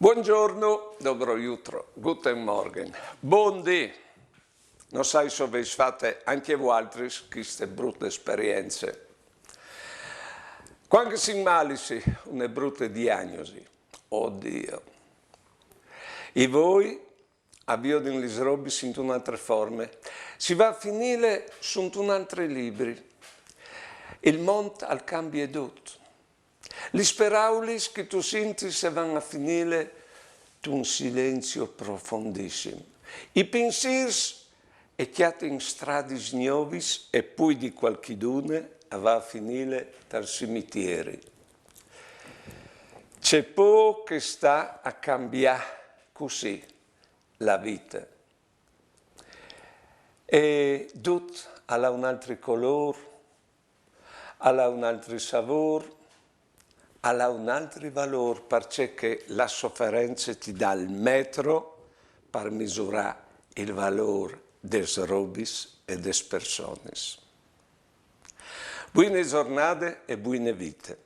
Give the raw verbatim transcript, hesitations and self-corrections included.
Buongiorno, dobro jutro, guten Morgen, bundì. No sai se o vês fate ancje vualtris chestis brutes esperiencis. Cuant che si inmalis, une brute diagnosi. O Diu. E vuê a viodìn lis robis intune altre forme. Si va a finîle suntun altri libri. Il mont al cambie dut. Lis peraulis che tu sintis a van a finîle tun silenzi profondissim. I pinsîrs a cjatin stradis gnovis e plui di cualchidune a va a finîle tal cimitieri. Ce pôc che sta a cambiâ cussì la vite. E dut al à un altri colôr, al à un altri savôr, al à un altri valôr, parcè che la soference ti dà il metro par misurâ il valôr des robis e des personis. Buine zornade e buine vite.